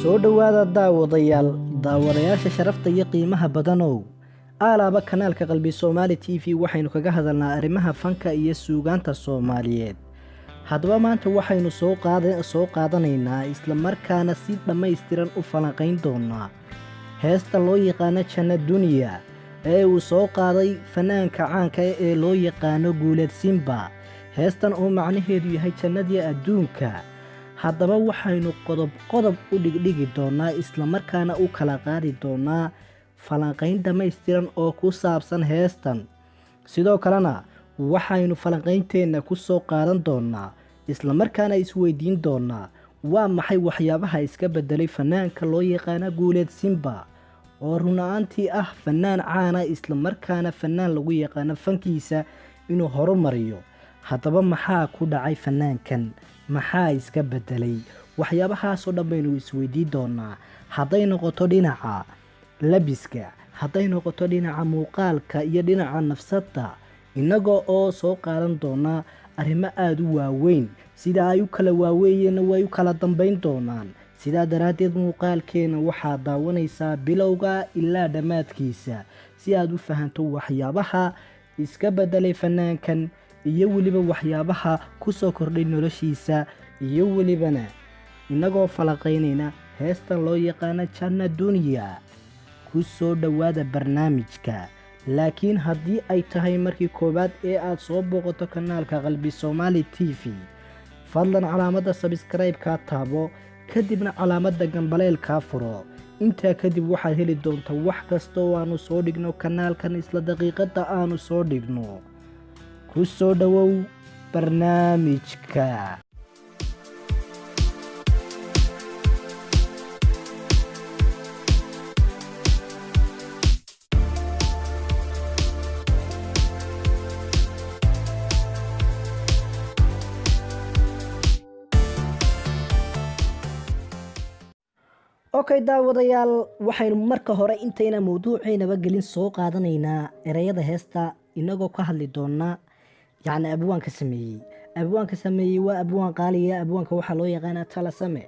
Soo dhowaada daawadayaal, daawadayaasha sharafta iyo qiimaha badanow. Aalaaba kanaalka Qalbi Soomaali TV waxaynu kaga hadalnaa arrimaha fanka iyo suugaanta Soomaaliyeed. Haddaba maanta waxaynu soo qaadanaynaa islamarkaana si dhammaystiran u falanqayn doonaa heesta loo yaqaano Janna Duniya ee uu soo qaaday fanaanka caanka ee loo yaqaano Guuleed Simba. Heestan oo macnaheedu yahay jannadii adduunka. Haddaba waxaynu qodob qodob u dhigdhigi doonaa islamarkaana u kala qaadi doonaa falanqayn dhammaystiran oo ku saabsan heestan. Sidoo kalena waxaynu falanqaynteenna ku soo qaadan doonaa islamarkaana isweydiin doonaa waa maxay waxyaabaha iska bedelay fanaanka loo yaqaano Guuleed Simba, oo run-ahaantii ah fanaan caana islamarkaana fanaan lagu yaqaano fankiisa inuu horumariyo. Haddaba maxaa ku dhacay fanaankan? Maxaa iska bedelay? Waxyaabahaasoo dhan baynu isweydiin doonaa, hadday noqoto dhinaca labiska, hadday noqoto dhinaca muuqaalka iyo dhinaca nafsadda, innaga oo soo qaadan doonaa arrimo aada u waaweyn. Sida ay u kala waaweeyeenna way u kala dambeyn doonaan. Sidaa daraaddeed muuqaalkeena waxaad daawanaysaa bilowga ilaa dhammaadkiisa si aad u fahanto waxyaabaha iska bedelay fanaankan iyo weliba waxyaabaha ku soo kordhay noloshiisa, iyo welibana innagoo falaqaynayna heestan loo yaqaano Janna Duniya. Ku soo dhowaada barnaamijka. Laakiin haddii ay tahay markii koowaad ee aad soo booqato kanaalka Qalbi Soomaali TV, fadlan calaamadda sabskraybe-kaa taabo, kadibna calaamadda gambaleelkaa furo. Intaa kadib waxaad heli doontaa wax kasta oo aanu soo dhigno kanaalkan isla daqiiqadda aanu soo dhigno. Ku soo dhowow barnaamijka. Okay daawadayaal, waxaynu marka hore intayna mawduuceynaba gelin soo qaadanaynaa ereyada heesta, inagoo ka hadli doonaa yacni abwaanka sameeyey. Abwaanka sameeyey waa abwaan qaaliya. Abwaanka waxaa loo yaqaanaa Talasame.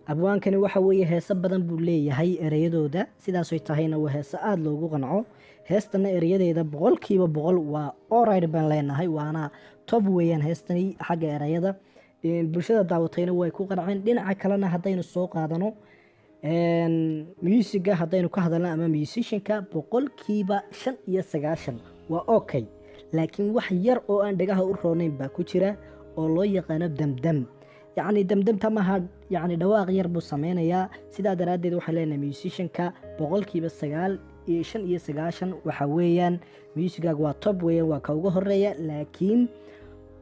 Abwaankani waxa weeye heeso badan buu leeyahay ereyadooda, sidaasoy tahayna waa heeso aada loogu qanco. Heestana ereyadeeda 100% waa alright baan leenahay, waana top weeyaan heestani xagga ereyada. Bulshada daawatayna way ku qanceen. Dhinaca kalena haddaynu soo qaadano musiga, haddaynu ka hadalno ama musicianka, 95% waa okay, laakiin wax yar oo aan dhagaha u roonayn baa ku jira oo loo yaqaano damdam. Yacni damdamta maaha, yacni dhawaaq yar buu sameynayaa. Sidaa daraaddeed waxaan leenahay musicianka 95% waxa weeyaan musigaaga waa top weeyaan, waa ka uga horeeya. Laakiin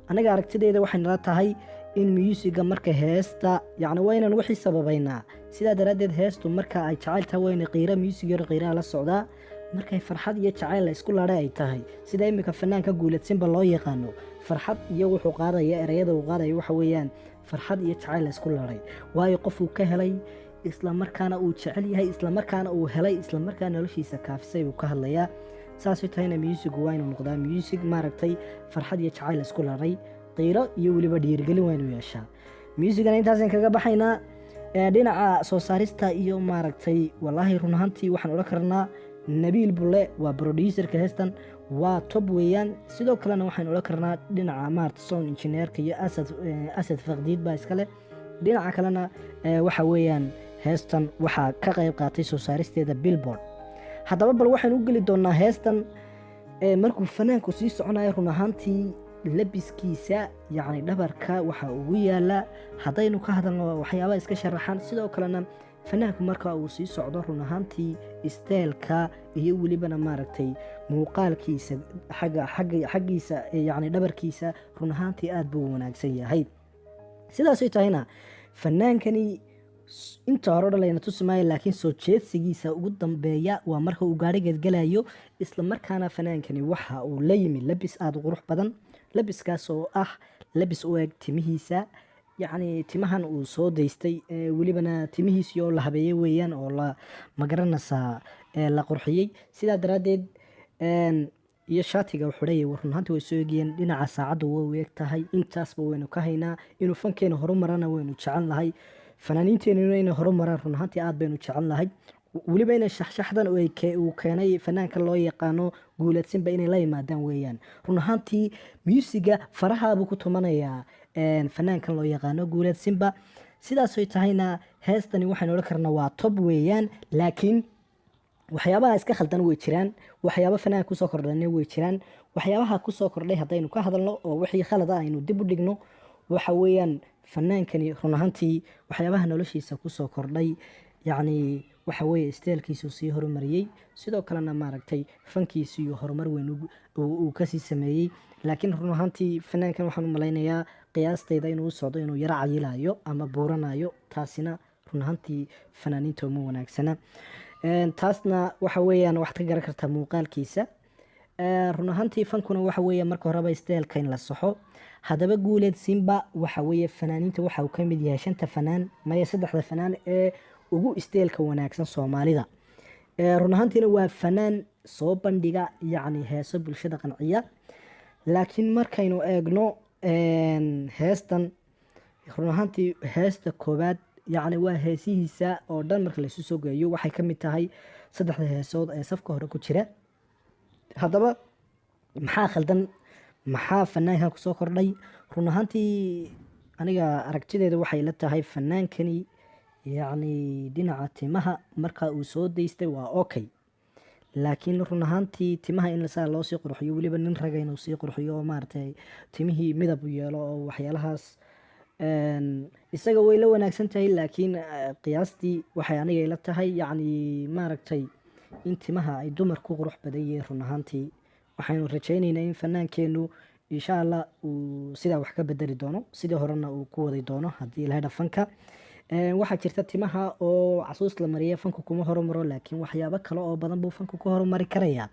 anaga aragtideeda waxay nala tahay in musiga marka heesta, yacni waa inaan wixii sababaynaa. Sidaa daraaddeed heestu marka ay jacayl tahay wayna qiira music yar qiiraha la socdaa. Markay farxad iyo jacayl la isku ladha ay tahay, sida iminka fanaanka Guuleed Simba loo yaqaano, farxad iyo wuxuu qaadaya, ereyada uu qaadaya waxa weeyaan farxad iyo jacayl la isku ladhay, waayo qofuu ka helay islamarkaana uu jecel yahay, islamarkaana uu helay, islamarkaana noloshiisa kaafisay buu ka hadlayaa. Saasay tahayna musigu waa inuu noqdaa music maaragtay farxad iyo jacayl la isku ladhay, qiiro iyo weliba dhiirigelin waa inuu yeeshaa. Musigana intaasaan kaga baxaynaa. Dhinaca soo saarista iyo maaragtay, wallaahi run ahaantii waxaan odhan karnaa Nabiil Bulle waa producerka heestan, waa top weeyaan. Sidoo kalena waxaan odhan karnaa dhinaca maarata sound engineerka iyo Asad Faqdiid baa iskale. Dhinaca kalena waxa weeyaan heestan waxaa ka qayb qaatay soo saaristeeda Billboard. Haddaba bal waxaynu u geli doonaa heestan. Markuu fanaanku sii soconayo, run ahaantii labiskiisa yacni dhabarka waxa ugu yaala, haddaynu ka hadalno waxyaabaha iska sharaxan. Sidoo kalena fanaanku marka uu sii socdo, run ahaantii isteelka iyo welibana maaragtay muuqaalkiisa xaggiisa yacni dhabarkiisa run ahaantii aada buu wanaagsan yahay. Sidaasay tahayna fanaankani inta hore o dhan layna tusi maayo, laakiin soo jeedsigiisa ugu dambeeya waa marka uu gaadhigeed galayo. Isla markaana fanaankani waxa uu la yimi labis aada u qurux badan, labiskaas oo ah labis u eg timihiisa, yacni timahan uu soo daystay, welibana timihiisii oo la habeeyey weeyaan oo la magaranaysaa la qurxiyey. Sidaa daraaddeed iyo shaatiga xidhay run ahaantii way soo egayeen. Dhinaca saacadda way u eg tahay. Intaasba waynu ka haynaa inuu fankeena horumarana waynu jecel nahay. Fanaaniinteenuna inay horumaraan run ahaantii aad baynu jecelnahay, weliba inay shaxshaxdan uu keenay fanaanka loo yaqaano Guuleed Simba inay la yimaadaan weeyaan. Run ahaantii muusiga faraha buu ku tumanayaa fanaankan loo yaqaano Guuleed Simba. Sidaasay tahayna heestani waxaynu odhan karnaa waa top weeyaan, laakiin waxyaabaha iska khaldan way jiraan, waxyaaba fanaanka kusoo kordhana way jiraan. Waxyaabaha kusoo kordhay haddaynu ka hadalno oo wixii khalada aynu dib u dhigno, waxa weeyaan fanaankani run ahaantii waxyaabaha noloshiisa kusoo kordhay, yacni waxa weeye style-kiisuu sii horumariyey, sidoo kalena maaragtay fankiisiiyuu horumar weyn uu kasii sameeyey. Laakiin run ahaantii fanaankan waxaan u malaynayaa qiyaastayda inuu u socdo inuu yaro cayilayo ama buuranayo, taasina run ahaantii fanaaniinta uma wanaagsana. Taasna waxa weeyaan waxaad ka garan kartaa muuqaalkiisa. Run ahaantii fankuna waxa weeye marka horeba style-ka in la saxo. Haddaba Guuleed Simba waxa weeye fanaaniinta waxa uu ka mid yahay shanta fanaan, maya, saddexda fanaan ee ugu style-ka wanaagsan Soomaalida. Run ahaantiina waa fanaan soo bandhiga yacni heeso bulshada qanciya. Laakiin markaynu eegno heestan, run ahaantii heesta koowaad, yacni waa heesihiisa oo dhan marka laisu soo geeyo, waxay ka mid tahay saddexda heesood ee safka hore ku jira. Haddaba maxaa khaldan? Maxaa fanaankan kusoo kordhay? Run ahaantii aniga aragtideeda waxay la tahay fanaankani yacni dhinaca timaha marka uu soo daystay waa okay, laakiin run ahaantii timaha in saa loo sii qurxiyo, weliba nin raga inuu sii qurxiyo oo maaragtay timihii midab u yeelo oo waxyaalahaas, isaga way la wanaagsan tahay. Laakiin qiyaastii waxay aniga ila tahay yacni maaragtay in timaha ay dumar ku qurux badan yihiin. Run ahaantii waxaynu rajayneynaa in fanaankeenu insha Allah uu sidaa wax ka bedeli doono, sidii horena uu ku wadi doono haddii ilahay dhafanka. Waxaa jirta timaha oo casuus la mariya fanku kuma horumaro, laakiin waxyaabo kale oo badan buu fanku ku horumari karayaa.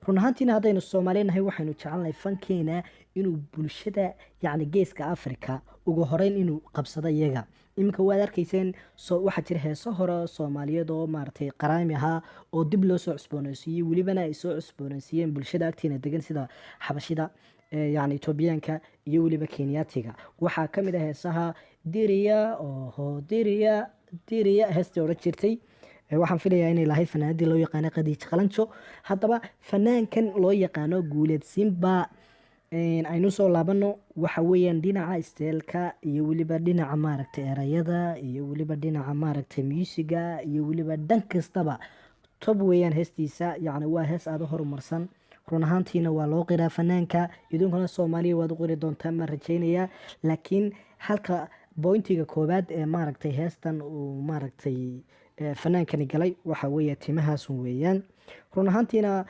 Run ahaantiina haddaynu Soomaali nahay, waxaynu jecelnahay fankeena inuu bulshada yacni Geeska Africa ugu horeyn inuu qabsado iyaga. Iminka waad arkayseen, so waxaa jira heeso hore Soomaaliyeed oo maaragtay qaraami ahaa oo dib loo soo cusboonaysiiyey, welibana ay soo cusboonaysiiyeen bulshada agteena degan sida Xabashida, yacni Etoobiyaanka iyo weliba Kenyaatiga. Waxaa ka mid ah heesaha Diriya oho Diriya Diriya, heestii odhan jirtay. Waxaan filayaa inay lahayd fanaanadii loo yaqaano Khadiij Qalanjo. Haddaba fanaankan loo yaqaano Guuleed Simba aynu soo laabano, waxa weeyaan dhinaca style-ka iyo weliba dhinaca maaragtay erayada iyo weliba dhinaca maaragtay muusiga iyo weliba dhan kastaba top weeyaan heestiisa. Yacni waa hees aada u horumarsan, run ahaantiina waa loo qiraa fanaanka. Idinkuna Soomaaliya waad u qiri doontaan maan rajaynayaa. Laakiin halka point-iga koowaad ee maaragtay heestan uu maaragtay fanaankani galay waxa weeye timahaasun weeyaan. Run ahaantiina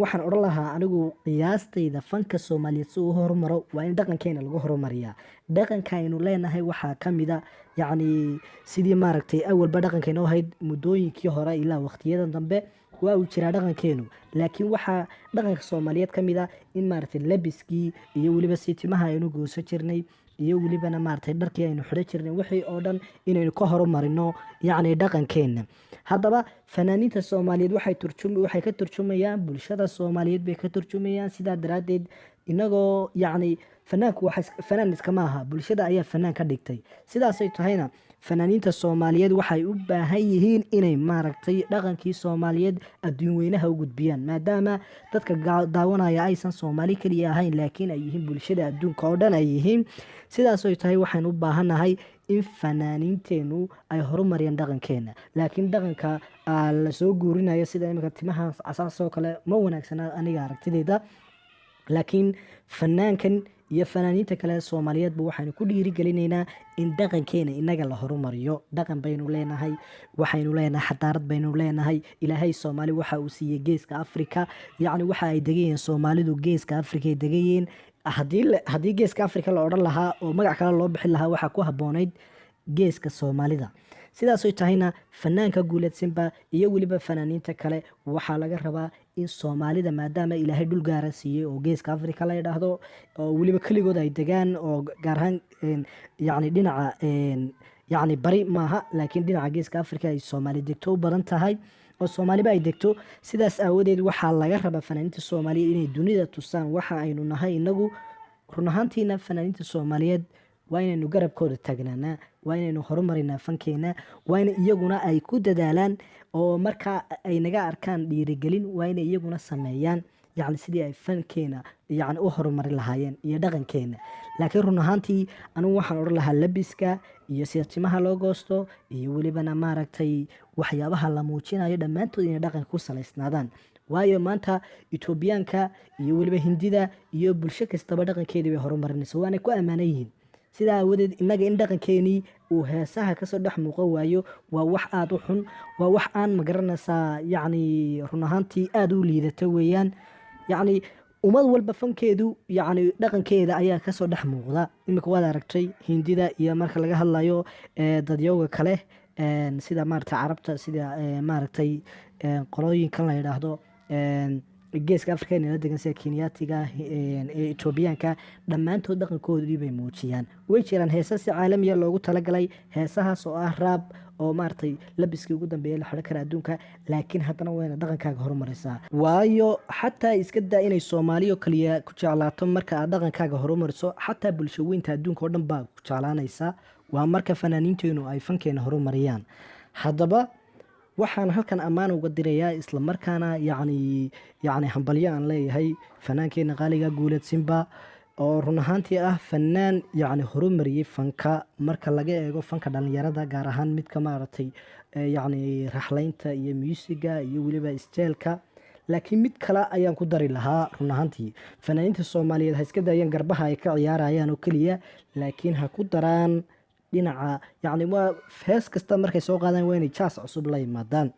waxaan odhan lahaa anigu qiyaastayda, fanka Soomaaliyeed si uu horumaro waa in dhaqankeena lagu horumariyaa. Dhaqanka aynu leenahay waxaa ka mid a yacni sidii maaragtay awalba dhaqanka inoo ahayd muddooyinkii hore ilaa waqtiyadan dambe waa uu jiraa dhaqankeenu, laakiin waxaa dhaqanka Soomaaliyeed ka mid a in maaragtay labiskii iyo weliba si timaha aynu goosan jirnay iyo welibana maaragtay dharkii aynu xidhan jirnay, wixii oo dhan inaynu ka horumarino yacni dhaqankeena. Haddaba fanaaniinta Soomaaliyeed waxay ka turjumayaan bulshada Soomaaliyeed bay ka turjumayaan. Sidaa daraaddeed inagoo yacni fanaanku waxa fanaan iskama aha, bulshada ayaa fanaan ka dhigtay. Sidaasay tahayna fanaaniinta Soomaaliyeed waxay u baahan yihiin inay maaragtay dhaqankii Soomaaliyeed adduun weynaha u gudbiyaan, maadaama dadka daawanaya aysan Soomaali keliya ahayn, laakiin ay yihiin bulshada adduunka oo dhan ay yihiin. Sidaasay tahay waxaynu u baahannahay in fanaaniinteenu ay horumariyaan dhaqankeena. Laakiin dhaqanka lasoo guurinayo sida iminka timaha casaas oo kale ma wanaagsana aniga aragtideyda. Laakiin fanaankan iyo fanaaniinta kale Soomaaliyeedba waxaynu ku dhiirigelinaynaa in dhaqankeena inaga la horumariyo. Dhaqan baynu leenahay, waxaynu leenahay xadaarad baynu leenahay. Ilaahay Soomaali waxa uu siiyey Geeska Africa, yacni waxa ay degan yihiin Soomaalidu Geeska Africa ay degan yihiin. Haddii Geeska Africa la odhan lahaa oo magac kale loo bixin lahaa, waxaa ku habboonayd Geeska Soomaalida. Sidaasay tahayna fanaanka Guuleed Simba iyo weliba fanaaniinta kale waxaa laga rabaa in Soomaalida, maadaama Ilaahay dhul gaara siiyey oo Geeska Africa la yidhaahdo oo weliba keligood ay degaan, oo gaar ahaan yacni dhinaca yacni bari maaha, laakiin dhinaca Geeska Africa ay Soomaali degto u badan tahay oo Soomaaliba ay degto. Sidaas aawadeed waxaa laga rabaa fanaaniinta Soomaaliyeed inay dunida tusaan waxa aynu nahay inagu. Run ahaantiina fanaaniinta Soomaaliyeed Waa inaynu garabkooda taagnaanaa, waa inaynu horumarinaa fankeena, waa in iyaguna ay ku dadaalaan oo markaa ay naga arkaan dhiirigelin, waa inay iyaguna sameeyaan yacni sidii ay fankeena yacni u horumarin lahaayeen iyo dhaqankeena. Laakiin run ahaantii anigu waxaan odhan lahaa labiska iyo sida timaha loo goosto iyo welibana maaragtay waxyaabaha la muujinayo dhammaantood inay dhaqanka ku salaysnaadaan, waayo maanta Etoobiyaanka iyo weliba Hindida iyo bulsho kastaba dhaqankeedii bay horumarinaysa, waanay ku ammaanan yihiin. Sidaa aawadeed innaga in dhaqankeenii uu heesaha kasoo dhex muuqan waayo waa wax aada u xun, waa wax aan magaranaysaa yacni run ahaantii aada u liidato weeyaan. Yacni ummad walba fankeedu yacni dhaqankeeda ayaa kasoo dhex muuqda. Iminka waad aragtay Hindida iyo marka laga hadlayo dadyowga kale, sida maaragtay Carabta, sida maaragtay qolooyinkan la yidhaahdo Geeska Afrika inala degan, sida Kenyaatiga ee Etoobiyaanka, dhammaantood dhaqankoodii bay muujiyaan. Way jiraan heesa si caalamiya loogu talagalay, heesahaas oo ah raab oo maaragtay labiskii ugu dambeeya la xidhan kara adduunka, laakiin haddana wayna dhaqankaaga horumaraysaa, waayo xataa iska daa inay Soomaaliyo kaliya ku jeclaato. Marka aad dhaqankaaga horumariso, xataa bulsho weynta adduunka oo dhan baa ku jeclaanaysa. Waa marka fanaaniinteenu ay fankeena horumariyaan. Haddaba waxaan halkan ammaan uga dirayaa, islamarkaana yacni hambalyo aan leeyahay fanaankeena qaaliga Guuleed Simba, oo run ahaantii ah fanaan yacni horumariyey fanka marka laga eego fanka dhalinyarada, gaar ahaan midka maaragtay yacni raxlaynta iyo muusiga iyo weliba isteelka. Laakiin mid kale ayaan ku dari lahaa run ahaantii: fanaaniinta Soomaaliyeed ha iska daayeen garbaha ay ka ciyaarayaan oo keliya, laakiin ha ku daraan dhinaca yacni waa hees kasta markay soo qaadaan waa inay jaas cusub la yimaadaan.